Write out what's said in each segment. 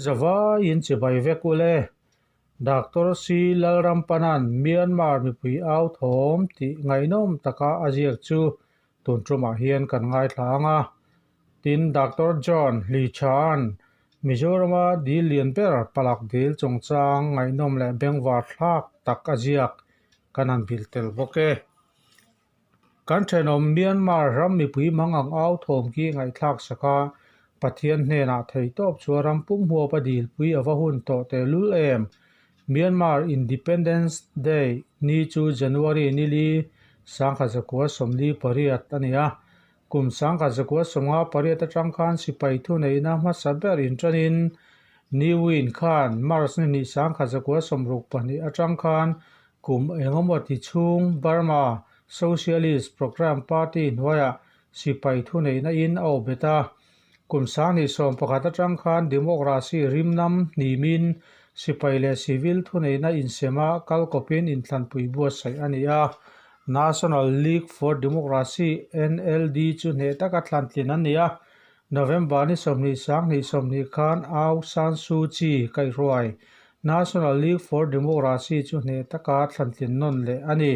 Zavaiin chibai vek ule. Doctor C Lalrampana'n Myanmar mipui au thawm tih ngaihnawm taka a ziak chu tun tumah hian kan ngaithla ang a. Tin, Doctor John Hlicha'n Mizorama dil lian ber palak dil chungchang ngaihnawm leh bengvar thlak tak a ziak kan han bilh tel bawk e. Kan thenawm Myanmar ram mipui mang ang au thawm khi ngaihthlak sak a, Pathian hnenah theihtawp chu a ram pum huap a dilpui a va hun tawh tehlul em? Myanmar Independence Day ni chu January nili 1948 a ni a, kum 1958 atang khan sipai thuneihna hmasa ber inṭanin Ni Win khan March ni hnih 1962 atang khan Kum engemaw ti chhung Burma Socialist Programme Party hnuaiah sipai thuneihna in a awp bet a. Kum 2011 atang khan democracy rimnam hnimin sipai leh civil thuneihna insema kal kawpin inthlanpui buatsaih a ni a. National League for Democracy, NLD, chu hneh taka thlantlin an ni a. November ni 20 2020 khan Aung San Suu Kyi kaihhruai National League for Democracy chu hneh taka thlantlin nawn leh a ni.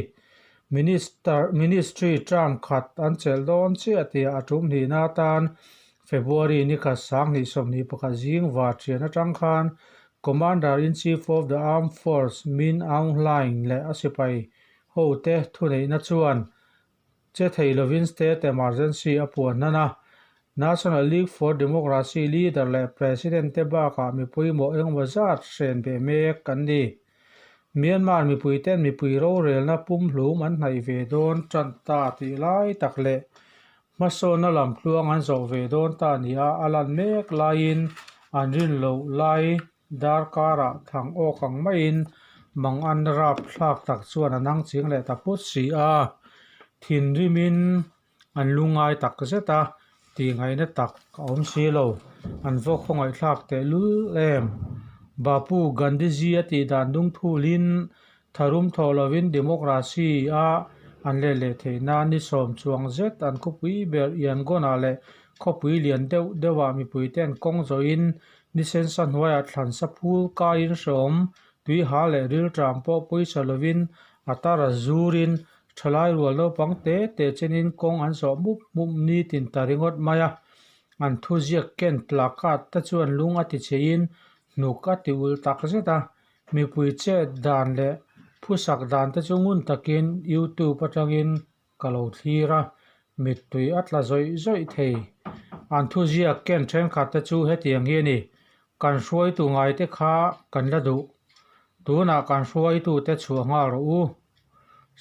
Minister Ministry term khat an chelh dawn chiah tia a tum hnihna atan February ni khat 2021 zing va thian atang khan Commander-in-Chief of the Armed Force Min Aung Hlaing leh a sipai hote thuneihna chuan Che thei lovin State Emergency a puan hnan a, National League for Democracy leader leh President te bakah mipui mawh engemaw zat hren beh mek kan ni. Myanmar mipui ten mipui rorelna pumhlum an hnaih ve dawn tan ta tih lai tak leh hmasawnna lam tluang an zawh ve dawn ta nia a lan mek laiin an rin loh lai Darkarah thang awk ang maiin mang an rap thlak tak chuan a nang ching leh ta phut si a, thinrimin an lungngai tak zet a, tihngaihna tak a awm si lo, an vawk khawngaihthlak tehlul em? Bapu Gandhiji a tih dan dungthulin tharum thawh lovin democracy a an let leh theih nan ni sawm chuang zet an khawpui ber Yangon-ah leh khawpui lian deuh deuhah mipuite'n kawng zawhin Ni sensa hnuaiah thlansa phul kaiin hreawm, tuiha leh rilṭam pawh pawisa lovin a tar a zurin ṭhalai rual naupang te te chenin kawng an zawh mup mup ni tin ta ringawt mai a. An thuziak ken placard te chuan lung a ti cheiin hnuk a ti ulh tak zet a, mipui chet dan leh phusak dan te chu ngun takin YouTube atangin Ka lo thlir a, mittui a tla zawih zawih thei. An thuziak ken thenkhat te chu hetiang hi a ni, Kan hruaitu ngaite kha kan la duh. Tunah kan hruaitute chhuah nghal rawh u.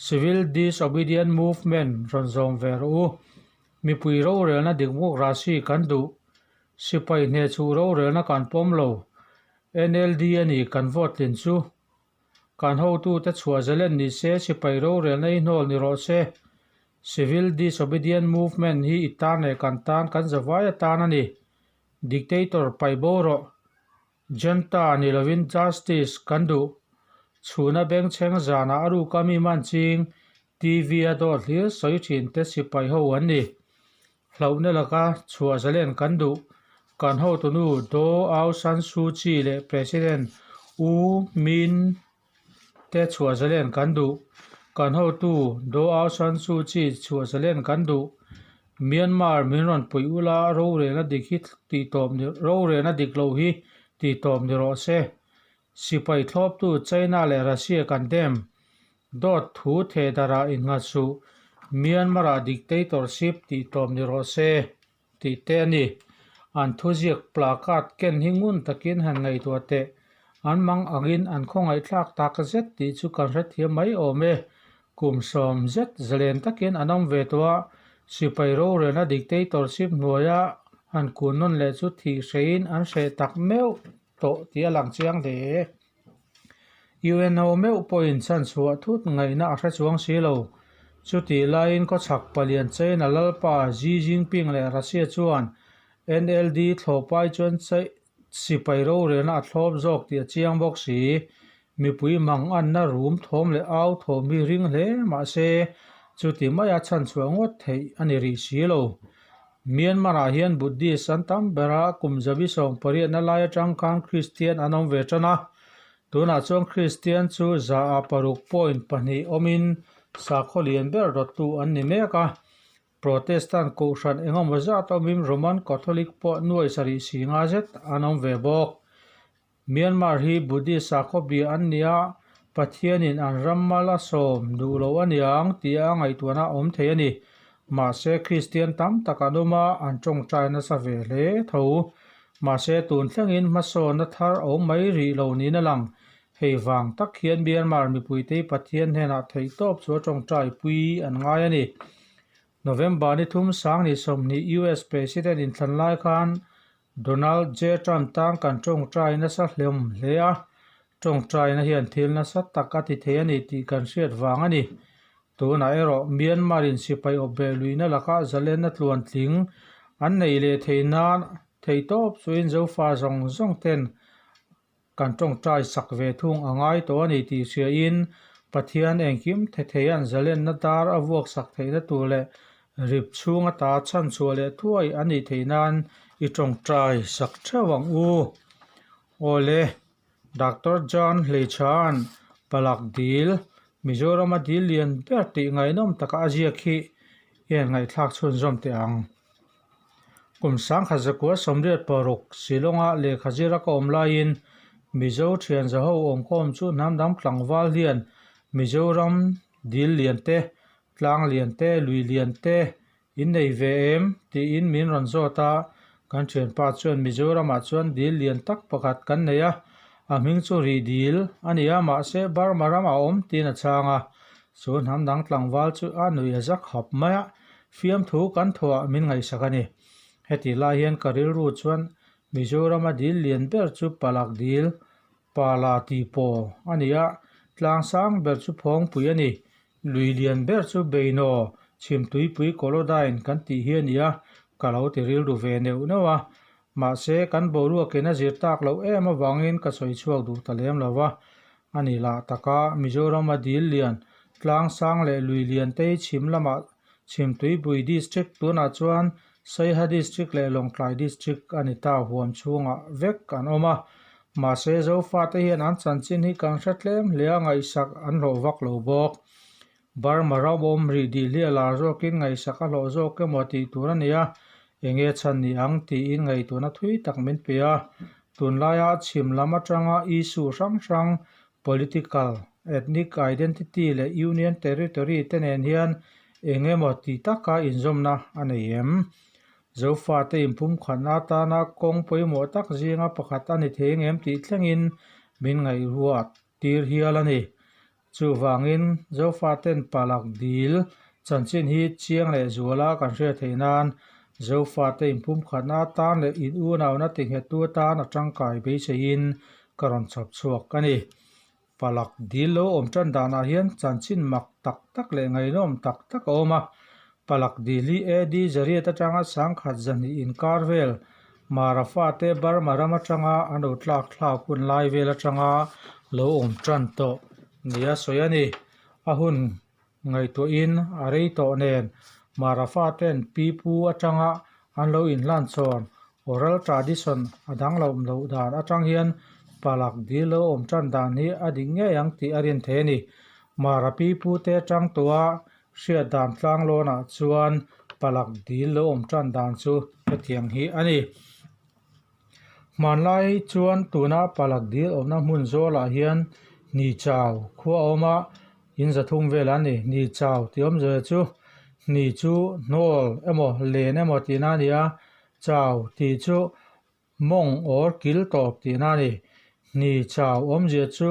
Civil Disobedient Movement rawn zawm ve rawh u. Mipui rorelna democracy kan duh. Sipai hnehchhuh rorelna kan pawm lo. NLD a ni kan vote tlin chu. Kan hotute chhuah zalen ni se, sipai rorelna hi hnawl ni rawh se. Civil Disobedient Movement hi i tan leh kan tan, kan zavai atan a ni. Dictator paih bo rawh. Junta ni lovin Justice kan duh. Chhuna bengchheng zanah a ruka mi man ching TV a dawt hlir sawi thin te sipai ho an ni. Hlauhna laka chhuah zalen kan duh. Kan hotunu Daw Aung San Suu Kyi leh President U Min te chhuah zalen kan duh. Kan hotu Daw Aung San Suu Kyi chhuah zalen kan duh. Myanmar min rawn puih ula rorelna dik hi tihtawp ni rorelna dik lo hi tihtawp ni rawh se. Sipai thlawptu China leh Russia kan dem. Dawt thu thehdarah innghat suh, Myanmar-ah dictatorship tih tawp ni rawh se, tih te a ni. An thuziak placard ken hi ngun takin han ngaihtuah teh. An mang angin an khawngaihthlak tak zet tih chu kan hrethiam mai awm e. Kum sawm zet zalen takin an awm ve tawh a, sipai rorelna dictatorship hnuaia han kun nawn leh chu thih hrehin an hreh tak meuh tawh tih a lang chiang hle. UNO meuh pawhin chhanchhuah thut ngaihna a hre chuang si lo. Chutih laiin khawchhak palian China lalpa Xi Jinping leh Russia chuan NLD thlawhpai chuan sipai rorelna a thlawp zawk tih a chiang bawk si. Mipui manganna rum thawm leh au thawm hi ring hle mah se chuti maia chhanchhuah ngawt theih a ni rih si lo. Myanmar-ah hian Buddhist an tam ber a, kum zabi sawmpariatna lai atang khan Kristian an awm ve tan a. Tunah chuan Kristian chu za ah 6.2 awmin sakhaw lian ber rawttu an ni mek a. Protestant kohhran engemaw zat awmin Roman Catholic pawh nuai sarih si nga zet an awm ve bawk. Myanmar hi Buddhist sakhaw bia an ni a, Pathianin an ram mal a sawm duh lo a niang tia a ngaihtuahna a awm thei a ni. Mahse, Kristian tam tak an awm a, an tawngtai nasa ve hle tho. Mahse, tun thlengin hmasawnna thar a awm mai rih lo niin a lang. Hei vang tak hian Myanmar mipuite Pathian hnenah theihtawp chu a tawngtai pui an ngai a ni. November ni thum sang ni 20 US President inthlan lai khan Donald J. Trump tan kan tawngtai nasa hlawm hle a, tawngtaina hian thil nasa tak a ti thei a ni tih kan hriat vang a ni. Tunah erawh Myanmar in sipai awp beh luihna lakah zalenna tluan tling an neih leh theih nan theihtawp chuin Zofa zawng zawng ten Kan tawngtai sak ve thung a ngai tawh a ni tih hriain Pathian engkim thetheia'n zalenna dar a vuak sak theihna tur leh rip chhung ata chhanchhuah leh thuai a nih theih nan i tawngtai sak theuh ang u. Awle, Doctor John Hleichhan, Palak Dil, Mizorama dil lian ber tih ngaihnawm taka a ziak hi hian ngaihthlak chhunzawm teh ang. Kum 1986 Shillong-a lehkha zira ka awm laiin Mizo thian zaho awmkhawm chu hnam dang tlangval hian Mizoram dil lian te, tlang lian te, lui lian te in nei ve em? tiin min rawn zawt a, kan thianpa chuan Mizoramah chuan dil lian tak pakhat kan nei a, a hming chu Rih Dil a ni a, mahse Burma ramah a awm tiin a chhang a, chu hnam dang tlangval chu a nuih a za khawp mai a. Fiamthu kan thawhah min ngaihsak a ni. Hetih lai hian ka rilru chuan Mizorama dil lian ber chu Palak dil, Pala tih pawh a ni a, tlang sang ber chu Phawngpui a ni. Lui lian ber chu Beinaw, Chhimtuipui Kolodyne kan tih hi a ni a, ka lo ti rilru ve neuh neuh a. Mahse, kan boruakin a zir tak loh em avangin ka sawi chhuak duh ta lem lo va. A ni lah taka Mizorama dil lian, tlang sang leh lui lian te hi chhim lamah Chhimtuipui District tunah chuan Saiha District leh Lawngtlai District a ni ta huam chhungah vek an awm a. Mahse, Zofate hian an chanchin hi kan hre tlem hle a, ngaihsak an hlawh vak lo bawk. Burma ram awm rih dih hliah lar zawkin ngaihsak a hlawh zawk emaw tih tur a ni a, enge chhan ni ang tiin ngaihtuahna thui tak min pe a. Tunlaia chhim lam atanga issue hrang hrang, political, ethnic identity leh union territory te nen hian eng emaw ti taka inzawmna a nei em? Zofate inpumkhatna atana kawng pawimawh tak zinga pakhat a ni thei ngem tih thlengin min ngaihruat tir hial a ni. Chuvangin, Zofaten Palak dil chanchin hi chiang leh zuala kan hriat theih nan Zofate inpumkhatna atan leh in unauna tinghettu atan a tangkai beiseiin ka rawn chhawp chhuak a ni. Palak dil lo awm tan danah hian chanchin mak tak tak leh ngaihnawm tak tak a awm a. Palak dil hi AD Zariat atanga 10,000 zahnih inkar vel Mara fate Burma ram atanga an lo tlak thlak hun lai vel atanga lo awm tan tawh nia sawi a ni. A hun ngaihtuahin a rei tawh nen Mara faten pipu atanga an lo inhlan chhawn oral tradition a danglam loh dan atang hian Palak dil lo awm tan dan hi a dik ngei ang tih a rin thei a ni. Mara pipu te atang tawha Hriat dan tlanglawnah chuan palak dil lo awm tan dan chu hetiang hi a ni. Hmanlai chuan tuna palak dil awmna hmun zawlah hian hni chau khua a awm a, in zathum vel an ni. Hni chau tih awmzia chu hni chu hnawl emaw len emaw tihna a ni a, chau tih chu Mawng awr kil tawp tihna a ni. Hni chau awmzia chu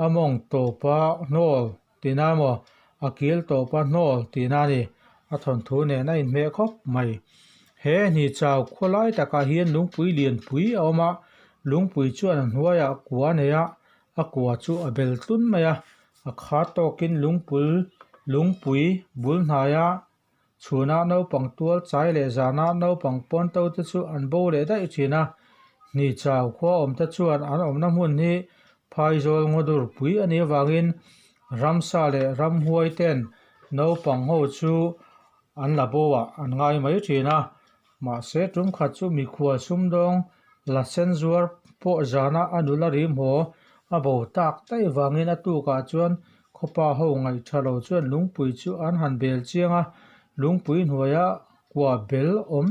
a mawng tawpa hnawl tihna emaw, a kil tawpa hnawl tihna a ni. A thawnthu nen a inhmeh khawp mai. He hni chau khawlai takah hian lungpui lianpui a awm a, lungpui chuan a hnuaiah kua a nei a, a kua chu a bel tlun mai a, a kha tawkin lungpul lungpui bul hnaia Chhunah naupang tual chai leh zanah naupang pawn to te chu an bo leh daih thin a, hni chau khua awm te chuan an awmna hmun hi phaizawl ngawdur pui a nih avangin ramsa leh ramhuai ten naupang ho chu an la bo ah an ngai mai thin a. Mahse, tum khat chu mikhual sumdawng la sen zuar pawh zana a nula rim haw a bo tak daih vangin a tukah chuan khawpa ho ngaih tha lo chuan lungpui chu an han bel chiang a, lungpui hnuaia kua bel awm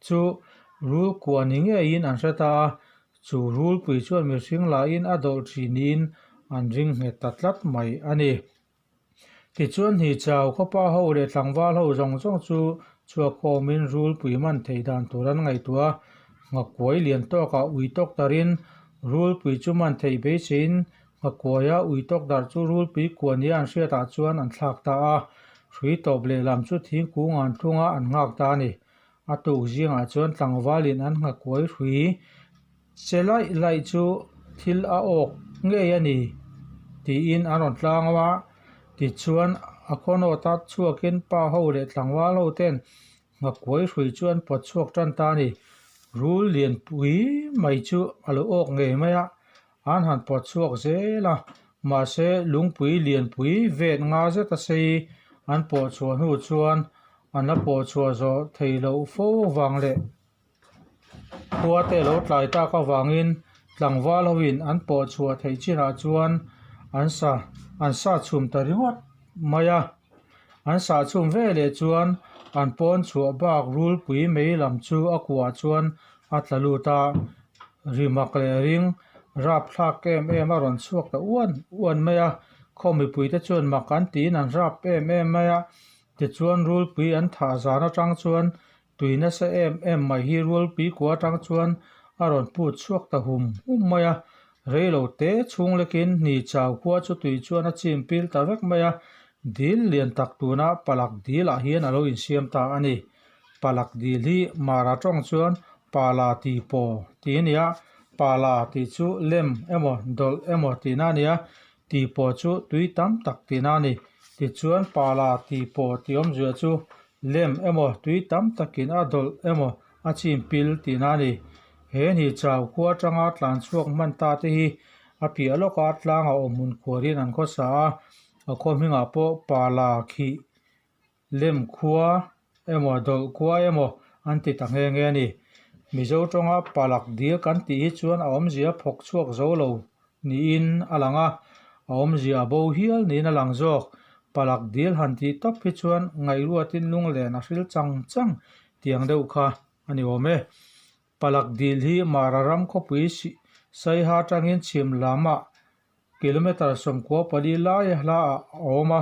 chu rul kua ni ngeiin an hre ta a, chu rulpui chuan mihring lahin a dawlh thin niin an ring nghet ta tlat mai a ni. Tichuan Hnichau khawpa ho leh tlangval ho zawng zawng chu chhuak khawmin rulpui man theih dan tur an ngaihtuah a, nghakuai lian tawkah ui tawk darin rulpui chu man theih beiseiin nghakuaia ui tawk darh chu rulpui kua nia an hriatah chuan an thlak ta a, hrui tawp lehlam chu thingkung an thlung a an nghak ta a ni. A tuk zingah chuan tlangvalin an nghakuai hrui che laih laih chu thil a awk ngei a ni tiin an rawn tlang a, tichuan a khawnawta chhuakin pa ho leh tlangval ho ten nghakuai hrui chu an pawt chhuak tan ta a ni. Rul lianpui mai chu a lo awk ngei mai a, an han pawt chhuak zel a, mahse lungpui lianpui vet nga zet a sei an pawh chhuah hnu chuan an la pawh chhuah zawh theih loh fo vang leh khua te lo tlai tak avangin tlangval hoin an pawh chhuah theih chinah chuan an sa an sa chhum ta ringawt mai a, an sah chhum ve leh chuan an pawn chhuah bak rulpui mei lam chu a kuah chuan a tla lut a, rimak leh ring rapthlak em em a rawn chhuak ta uan uan mai a, khaw mipuite chuan mak an tiin an rap em em mai a, tichuan rulpui an thah zan atang chuan Tui nasa em em mai hi Rualpui kua atang chuan a rawn put chhuak ta hum hum mai a, rei lo te chhung lekin hni chau khua chu tui chuan a chim pil ta vek mai a, dil lian tak tuna palak dil ah hian a lo insiam ta a ni. Palak dil hi Mara tawng chuan Pala ti paw tih a ni a, Pala tih chu lem emaw dawlh emaw tihna a ni a, ti paw chu tui tam tak tihna a ni. Tichuan Pala ti paw tih awmzia chu Lem emaw tui tam takin a dawlh emaw a chim pil tihna a ni. He ni chau khua atanga tlan chhuak hman ta te hi a piah lawka tlanga awm hmun khuarin an khawsa a, a khaw hmingah pawh Pala khih lem khua emaw dawlh khua emaw an ti ta nghe nghe a ni. Mizo tawnga Palak dil kan tih hi chuan a awmzia phawk chhuak zo lo niin a lang a, a awmzia a bo hial niin a lang zawk. Palak dil han tih tawp hi chuan ngaihruatin lunglen a hril chang chang tiang deuh kha a ni awm e. Palak dil hi Mara ram khawpui Saiha atangin chhim lamah kilometre 14 lai hlaah a awm a,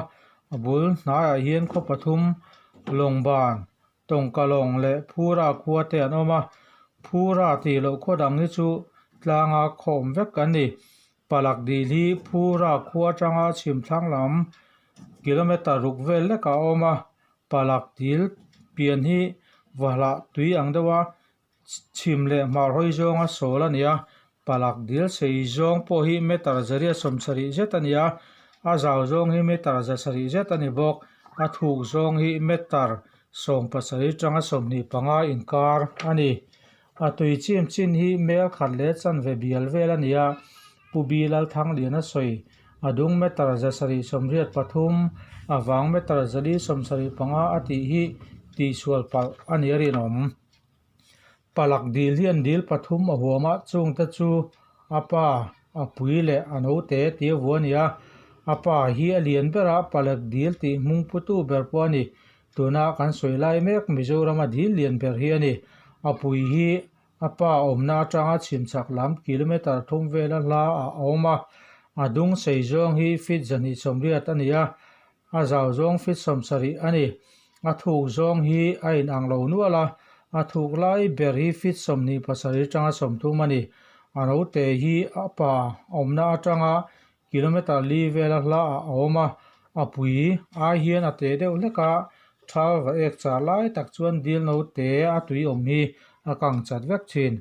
a bul hnaiah hian khaw pathum Lawngban, Tawngkalawng leh Phura khua te an awm a, Phura tih loh khaw dang hi chu tlanga khawm vek an ni. Palak dil hi Phura khua atanga chhim thlang lam kilometre ruk vel lekah a awm a, Palak dil pian hi vahlah tui ang deuha Chhim leh hmar hawi zawnga sawl a ni a, palak dil sei zawng pawh hi meter zariat 70 zet a ni a, a zau zawng hi meter 700 zet a ni bawk. A thuk zawng hi meter 17 tanga 25 inkar a ni. A tui chim chin hi mel khat leh chanve bial vel a ni a, Pu Bi Lalthangliana sawi a dung meter 783, a vang meter 475 a tih hi tihsual palh a ni a rinawm. Palak dil hian dil pathum a huam a, chungte chu a pa, a pui leh a naute tih a vuah a ni a. A pa hi a lian ber a, Palak dil tih hmung putu ber pawh a ni. Tuna kan sawi lai mek Mizorama dil lian ber hi a ni. A pui hi a pa awmna atanga chhimchhak lam kilometre thum vela hla ah a awm a, a dung sei zawng hi feet 280 a ni a, A zau zawng feet 70 a ni. A thuk zawng hi a inang lo nual a, a thuk lai ber hi feet 27 tanga 30 a ni. A note hi a pa awmna atanga kilometre li vela hla ah a awm a, a pui ai hian a te deuh hlek a, thal va ek char lai tak chuan dil note a tui awm hi a kang chat vek thin.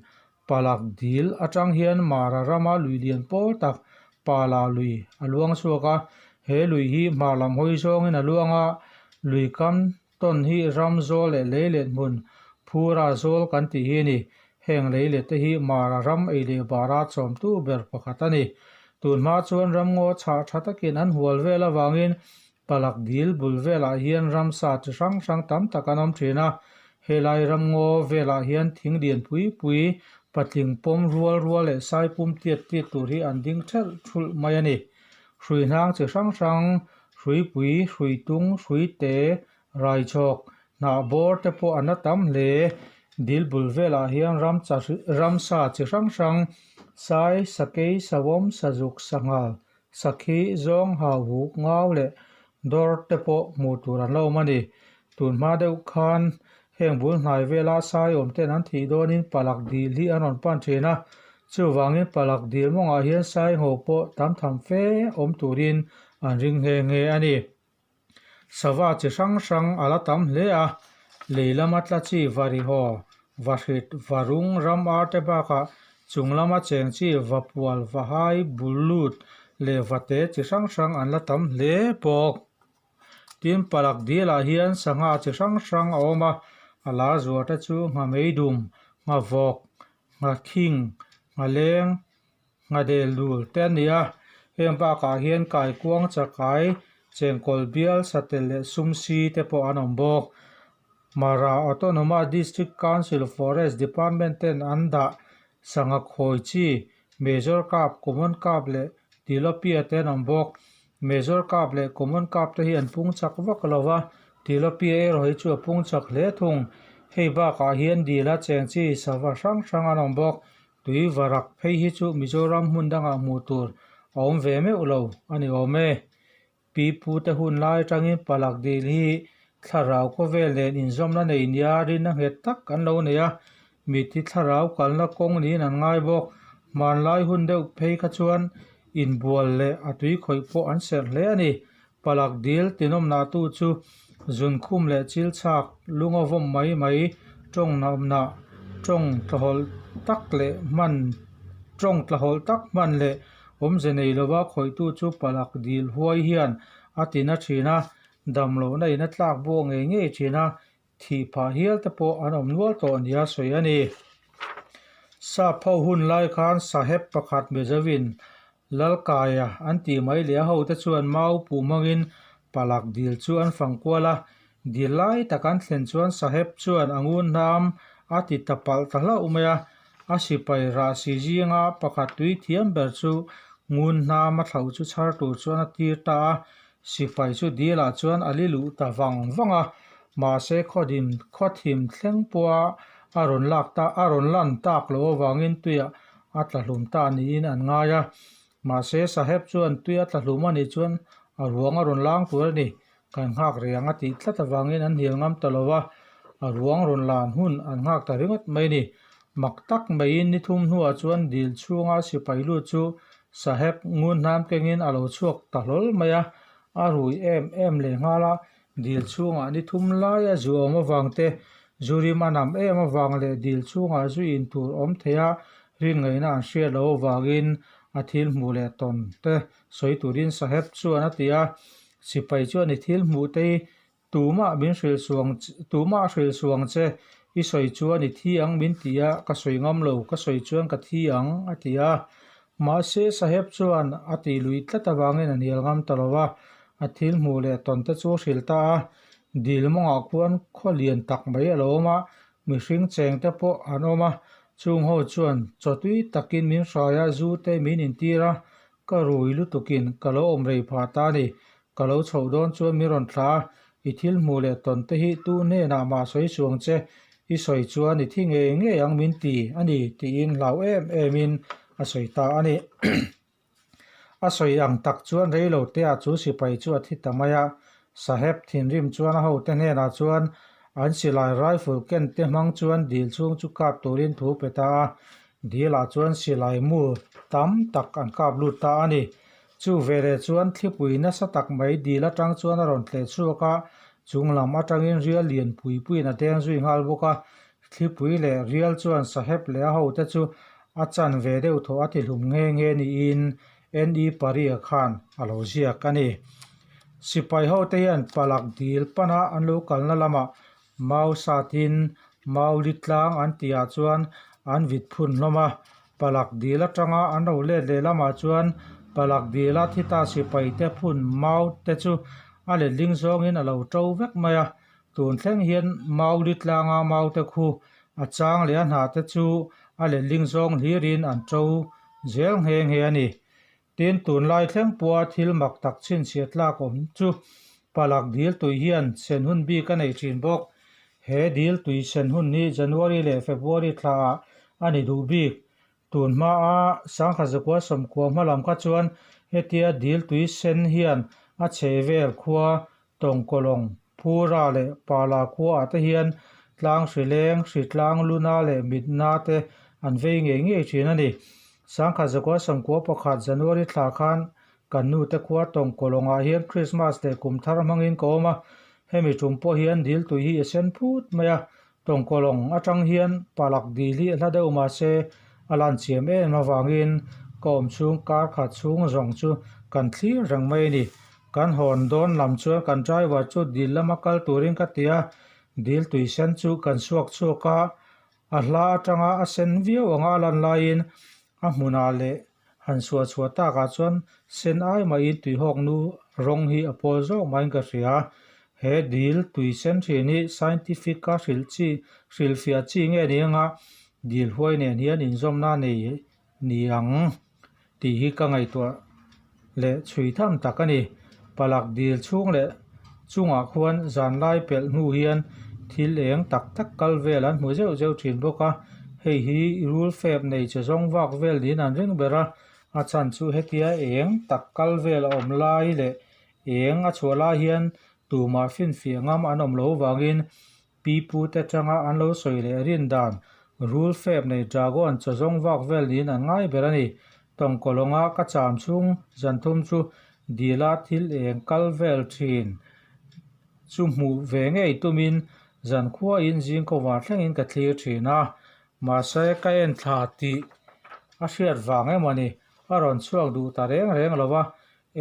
Palak dil atang hian Mara rama lui lian pawl tak Pala lui a luang chhuak a, he lui hi hmar lam hawi zawngin a luang a, lui kam tawn hi ram zawl leh leilet hmun Phura zawl kan tih hi a ni. Heng leilet te hi Mara ram ei leh bara chawmtu ber pakhat a ni. Tun hma chuan ramngaw chhah tha takin an hual vel avangin Palak dil bul velah hian ramsa chi hrang hrang tam tak an awm thin a. Helai ramngaw velah hian thing lian pui pui patling pawm rual rual leh sai pum tiat tiat tur hi an ding thelh thulh mai a ni. Hrui hnang chi hrang hrang hruipui hrui tung hrui te raichhawk hnah bawr te pawh an la tam hle. Dil bul velah hian ramcha ramsa chi hrang hrang sai sakei savawm sazuk sanghal sakhi zawng hau huk ngau leh dawr te pawh hmuh tur an la awm a ni. Tun hma deuh khan heng bul hnai vela sai awm ten an thih dawnin palak dil hi an rawn pan thin a, chuvangin palak dil mawngah hian sai ngho pawh tam tham fe awm turin an ring nghe nghe a ni. Sava chi hrang hrang a la tam hle a, lei lama tla chi varihaw, vahrit, varung, ram ar te bakah chung lama cheng chi vapual, vahai, bullut leh vate chi hrang hrang an la tam hle bawk. Tin, palak dilah hian sangha chi hrang hrang a awm a, a lar zuar te chu nghameidum, nghavawk, nghakhing, nghaleng, nghadel dul te a ni a. Heng bakah hian kaikuang chakai, chengkawl bial, satel leh sumsi te pawh an awm bawk. Mara Autonomous District Council Forest Department ten an dah sangha khawi chi Major Carp, Common Carp leh Tilapia te an awm bawk. Major Carp leh Common Carp te hi an pung chak vak lo va, Tilapia erawh hi chu a pung chak hle thung. Hei bakah hian dila cheng chi sava hrang hrang an awm bawk. Tui varak phei hi chu Mizoram hmun dangah hmuh tur a awm ve meuh lo a ni awm e. Pi pute hun lai atangin palak dil hi thlarau khawvel nen inzawmna nei nia rinna nghet tak an lo nei a, mitthi thlarau kalna kawng niin an ngai bawk. Hmanlai hun deuh phei kha chuan inbual leh a tui khawih pawh an serh hle a ni. Palak dil tinawmnahtu chu zunkhum leh chil chhak lunga vawm mai mai tawng nawmnah tawng tlahawlh tak leh hman tawng tlahawlh tak hman leh Awmze nei lova khawihtu chu palak dil huai hian a ti na thin a, dam lohna in a tlak buak ngei ngei thin a, thih phah hial te pawh an awm nual tawh nia sawi a ni. Sap ho hun lai khan saheb pakhat Mizovin Lalkaia an tih mai leh a hote chuan mau puh hmangin palak dil chu an fang kual a, dil lai tak an thlen chuan saheb chuan a ngun hnam a ti ta palh ta hlauh mai a, A sipai rahsi zinga pakhat tui thiam ber chu ngun hnam a thlauh chu chhar tur chuan a tir ta a, sipai chu dilah chuan a li luh ta vang vang a, mahse khawdim khawthim thleng pawha a rawn lak ta a rawn lan tak loh avangin tuiah a tla hlum ta niin an ngai a, mahse Saheb chuan tui a tla hlum a nih chuan a ruang a rawn lang tur a ni, kan nghak reng a tih tlat avangin an hnial ngam ta lo va, a ruang rawn lan hun an nghak ta ringawt mai a ni. Mak tak maiin ni thum hnuah chuan dil chhunga sipai lut chu Saheb ngun hnam kengin a lo chhuak ta hlawl mai a, a rui em em leh nghal a, dil chhungah ni thum laia zu awm avang te, zu rim a nam em avang leh dil chhungah zu in tur awm thei a rin ngaihna an hriat loh avangin a thil hmuh leh tawn te sawi turin Saheb chuan a ti a, Sipai chuan i thil hmuh te hi tumah min hrilh suang tumah a hrilh suang che, i sawi chuan i thi ang min ti a, ka sawi ngam lo, ka sawi chuan ka thi ang a ti a. Mahse Saheb chuan a tih lui tlat avangin a hnial ngam ta lo va, a thil hmuh leh tawn te chu a hrilh ta a. Dil mawngah khuan khaw lian tak mai a lo awm a, mihring cheng te pawh an awm a, chung ho chuan chaw tui takin min hrai a, zu te min intir a, Ka rui lutukin ka lo awm rei phah ta a ni. Ka lo chhoh dawn chuan min rawn thla a, i thil hmuh leh tawn te hi tu hnenah mah sawi suang che, i sawi chuan i thi ngei ngei ang min ti a ni tiin hlau em emin a sawi ta a ni. A sawi ang tak chuan rei lo teah chu sipai chu a thi ta mai a, Saheb thinrim chuan a hote hnenah chuan an silai rifle ken te hmang chuan dil chhung chu kap turin thu pe ta a, Dilah chuan silai mu tam tak an kap lut ta a ni. Chu veleh chuan thlipui nasa tak mai dil atang chuan a rawn tleh chhuak a, chung lam atangin rial lian pui puiin a deng zui nghal bawk a. Thlipui leh rial chuan Saheb leh a hote chu a chan ve deuh thaw a ti hlum nghe nghe niin NE Paria khan a lo ziak a ni. Sipai hote hian palak dil pana an lo kalna lamah Mau satin Mauli tlang an tihah chuan an vit phun hlawm a, Palak dil atanga an ro let leh lamah chuan Palak dila thi ta sipaite phun mau te chu a letling zawngin a lo to vek mai a. Tun thleng hian Mauli tlanga maute khu a chang leh a hnah te chu a letling zawng hlirin an to zel nghe nghe a ni. Tin, tunlai thleng pawha thil mak tak chhinchhiah tlak awm chu Palak dil tui hian sen hun bik a nei thin bawk. He dil tui sen hun hi January leh February thlaah a ni duh bik. Tun hmaa sangha zakua sawmkua hma lam kha chuan hetia dil tui sen hian a chhe vel khua Tawngkawlawng, Phura leh Pala khuaah te hian tlang hri leng, hri tlang luna leh mitna te an vei ngei ngei thin a ni. Sangha zakua sawmkua pakhat January thla khan kan nu te khua Tawngkawlawngah hian Christmas leh kum thar hmangin ka awm a, hemi tum pawh hian dil tui hi a sen phut mai a, Tawngkawlawng atang hian palak dil hi a hla deuh mahse a lan chiam em avangin ka awm chhung kar khat chhung zawng chu kan thlir reng mai a ni. Kan hawn dawn lam chuan kan driver chu dil lama kal turin ka ti a, dil tui sen chu kan suak chhuak a, a hla atanga a sen viau anga a lan laiin a hmunah leh han suah chhuah takah chuan sen ai mahin tuihawk nu rawng hi a pawl zawk maiin ka hria. He dil tui sen thin hi scientific a hrilh chi hrilhfiah chi nge ni anga dil huai nen hian inzawmna nei ni ang tih hi ka ngaihtuah leh chhui tham tak a ni. Palak dil chhung leh chungah khuan zanlai pelh hnu hian thil eng tak tak kal vel an hmu zeuh zeuh thin bawk a, hei hi rul fep nei che zawng vak vel niin an ring ber a, a chhan chu hetia eng tak kal vel a awm lai leh eng a chhuah lai hian tumah finfiah ngam an awm lo vangin Pi pu te atanga an lo sawi leh rin dan, rul fep nei dragon chaw zawng vak vel niin an ngai ber a ni. Tawngkawlawnga ka cham chhung zan thum chu dila thil eng kal vel thin chu hmuh ve ngei tumin zan khuain zing kawvar thlengin ka thlir thin a, mahse ka en thla tih a hriat vang emaw ni, a rawn chhuak duh ta reng reng lo va,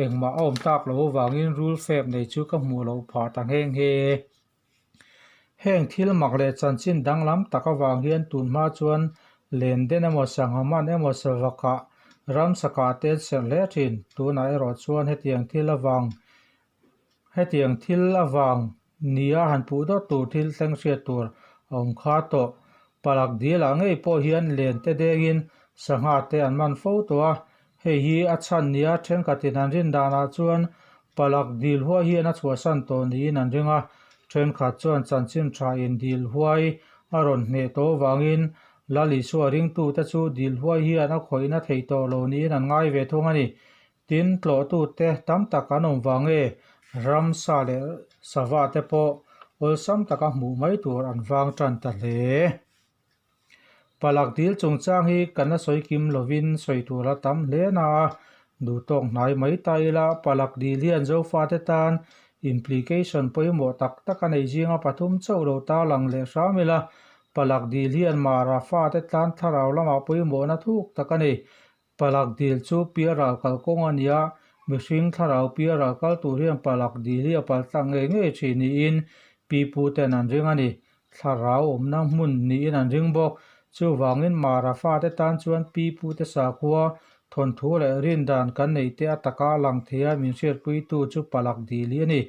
engmah a awm tak loh avangin rul fep nei chu ka hmuh loh phah ta nghe nghe. Heng thil mak leh chanchin danglam tak avang hian tun hma chuan len den emaw sangha man emaw savakah ramsakah te an serh hle thin. Tunah erawh chuan hetiang thil avang hetiang thil avang nia han puh dawt tur thil thleng hriat tur a awm kha tawh. Palak dilah ngei pawh hian len te dengin sangha te an man fo tawh a, Hei hi a chhan nia thenkhatin an rin danah chuan palak dil huai hian a chhuahsan tawh niin an ring a, thenkhat chuan chanchin tha in dil huai a rawn hneh tawh vangin Lal Isua ringtute chu dil huai hian a khawihna thei tawh lo niin an ngai ve thung a ni. Tin, tlawhtute tam tak an awm vang nge ramsa leh sava te pawh awlsam taka hmuh mai tur an vang tan ta hle. Palak dil chungchang hi kan la sawi kim lovin sawi tur a tam hle na a, duhtawk hnai mai ta ila palak dil hian Zofate tan implication pawimawh tak tak a nei zinga pathum chauh lo tarlang leh hram ila, palak dil hian Mara fate tan thlarau lamah pawimawhna thuk tak a nei. Palak dil chu pialral kalkawng a ni a, mihring thlarau pialral kal tur hian palak dil hi a paltlang ngei ngei thin niin pi pu ten an ring a ni. Thlarau awmna hmun niin an ring bawk. Chuvangin Mara fate tan chuan pi pu te sakhua, thawnthu leh rindan kan neih te a taka lang thei a min hriatpuitu chu palak dil hi a ni.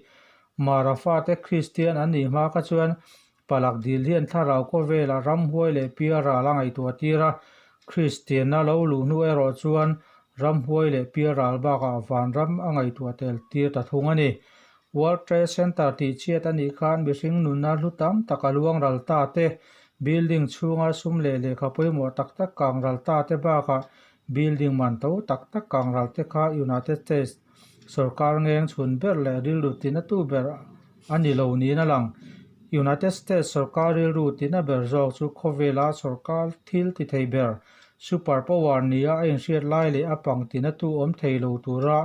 Mara fate Kristian an nih hma kha chuan Palak dil hian thlarau khawvelah ramhuai leh pialral a ngaihtuah tir a, Kristianna lo luh hnu erawh chuan ramhuai leh pialral bakah vanram a ngaihtuah tel tir ta thung a ni. World Trade Center tih chhiat a nih khan mihring nunna hlu tam tak a luang ral ta te, building chhunga sum leh lehkha pawimawh tak tak kang ral ta te bakah building man to tak tak kang ral te kha United States Sorkar ngeng chhun ber leh rilru tina tu ber a ni lo niin a lang. United States sorkar rilru tina ber zawk chu khawvela sorkar thil ti thei ber, super power nia a inhriat lai leh a pang tina tu awm thei lo tura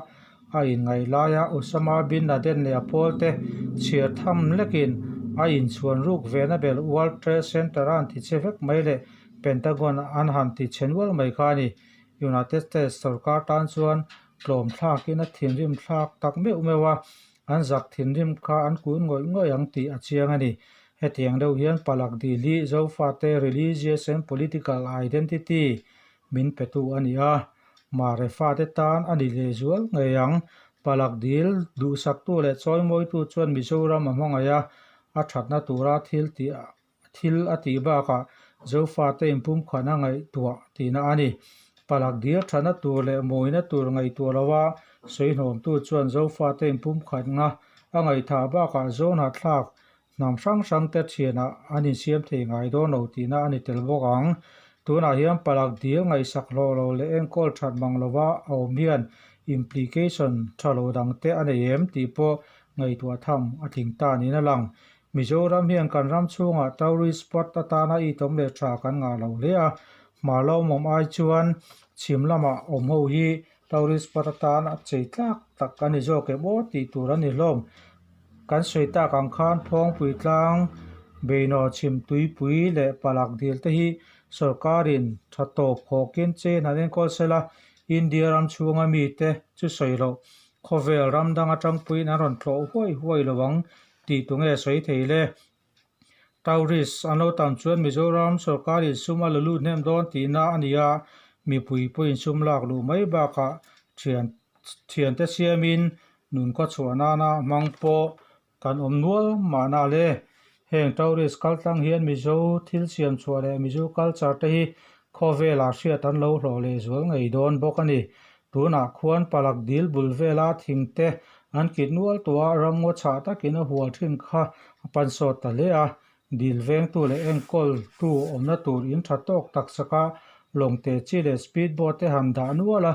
a inngaih laia Osama bin Laden leh a pawlte chhiar tham lekin a inchhuan ruk vena ber World Trade Center a han ti che vek mai leh Pentagon an han ti che nual mai kha a ni. United States sorkar tan chuan tlawm thlakin a thinrim thlak tak meuh meuh a, an zak thinrim kha an kun ngawih ngawih ang tih a chiang a ni. Hetiang deuh hian Palak dil hi Zofate religious and political identity min petu a ni a, Mare fate tan a ni lehzual ngei ang. Palak dil duhsaktu leh chawimawitu chuan Mizoram a hmangaih a. a thatna tura thil tih thil a tih bakah Zofate inpumkhatna ngaihtuah tihna a ni. Palak dil thatna tur leh mawina tur ngaihtuah loa sawihnawmtu chuan Zofate inpumkhatna a ngaihthah bakah Zohnahthlak hnam hrang hrangte thianah an insiam thei ngai dawn lo tihna a ni tel bawk ang. Tunah hian palak dil ngaihsak hlawh lo leh enkawl that mang lova a awm hian implication tha lo dangte a nei em tih pawh ngaihtuah tham a tling ta niin a lang. Mizoram hian kan ram chhungah tourist spot atana itawm leh tha kan ngah lo hle a, hma lawmawm ai chuan chhim lamah awm ho hi tourist spot atan a chei tlak tak a ni zawk em aw tih tur a ni hlawm. Kan sawi tak ang khan Phawngpui tlang, Beinaw chhim tuipui leh Palak dil te hi sorkarin tha tawp hawkin chen han enkawl sela, India ram chhunga mite chu sawi loh khawvel ram dang atangpuiin an rawn tlawh huai huai lo ang tih tu nge sawi thei le? Tourist an lo tam chuan Mizoram sorkarin sum a la lut hnem dawn tihna a ni a, mipui pawhin sum lak luh mai bakah thian thiante siamin nun khawchhuah nana hmang pawh kan awm nual mahna le. Heng tourist kal tlang hian Mizo thil siam chhuah leh Mizo culture te hi khawvelah hriat an lo hlawh leh zual ngei dawn bawk a ni. Tunah khuan palak dil bul vela thing te an kit nual tawh a, ramngaw chhah takin a hual thin kha a pan sawt ta hle a. Dil vengtu leh enkawltu awmna tur in tha tawk tak saka lawng te chi leh speed boat te han dah nual a,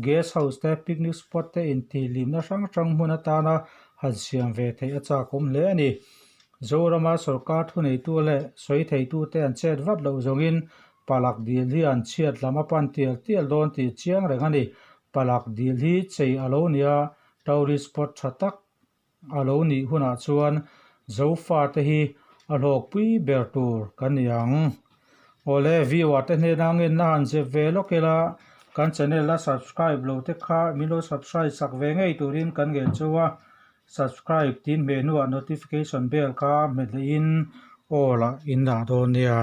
guest house te, picnic spot te intihhlimna hrang hrang hmun atana han siam ve theih a chakawm hle a ni. Zorama sorkar thuneitu leh sawi theitute an chet vat loh zawngin Palak dil hi an chhiat lam a pan tial tial dawn tih chiang reng a ni. Palak dil hi chei a lo nia, tourist spot tha tak a lo nih hunah chuan Zofate hi a hlawkpui ber tur kan ni ang. Awle, viewer te hnena ngenna han zep ve lawk ila, kan channel a subscribe lo te kha min lo subscribe sak ve ngei turin kan ngen cheu a, subscribe tin hmeh hnuah notification bell kha hmet lehin all ah in dah dawn nia.